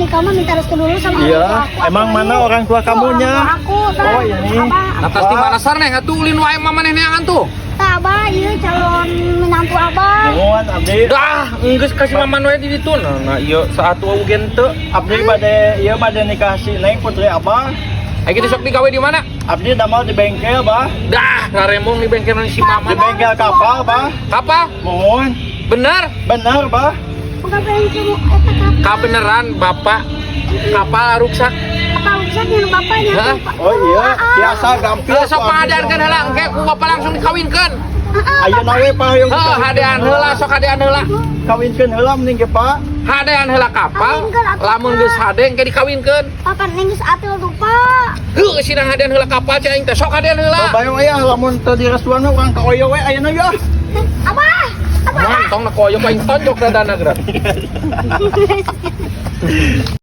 nikah mah minta restu dulu sama Iya, orang tua aku. Emang Atuh, mana ini. Orang tua Tuh, kamunya? orang tua aku, tah. Oh, ini. Abah, Atas di mana sarneng atuh ulin wae mah maneh neangan tuh. Tah, Abah, ieu calon menantu Abah. Mohon abdi. Dah, geus kasih maman wae di ditu. Nah, ieu saat tua ugen teu. Abdi bade ieu bade nikah si Neng, putri Abah. Ayo kita sok digawe di mana? Abdi damel di bengkel, Bah. Dah, ngaremong di bengkel si Di Maman. Bengkel kapal, Bah. Kapal? Mohon. Bener? Bener, Bah. Bukan bengkel eta kapal. Kabeneran Bapak kapal ruksak. Kapal rusak yang bapaknya Hah? tuh, Pak. Oh iya, biasa gampil. Heuh, sok pahadeankeun heula engke ku bapak langsung dikawinkeun. Ayeuna we, Pak, hoyong Heuh, hadean heula, sok hadean heula. Kawinkeun heula mending ge, Pak. Hadean heula kapal, Kawinkeun atuh, lamun Pak. Geus hade engke dikawinkeun. Papa neng geus atul tuh, Pak. Heuh, sidang hadean heula kapal cai aing teh, sok hadean heula. Bayo aya lamun teu direstuan mah urang ka oyo we ayeuna ya. Abah, Abah. Mantong na koyo aing tonjok dadana geura.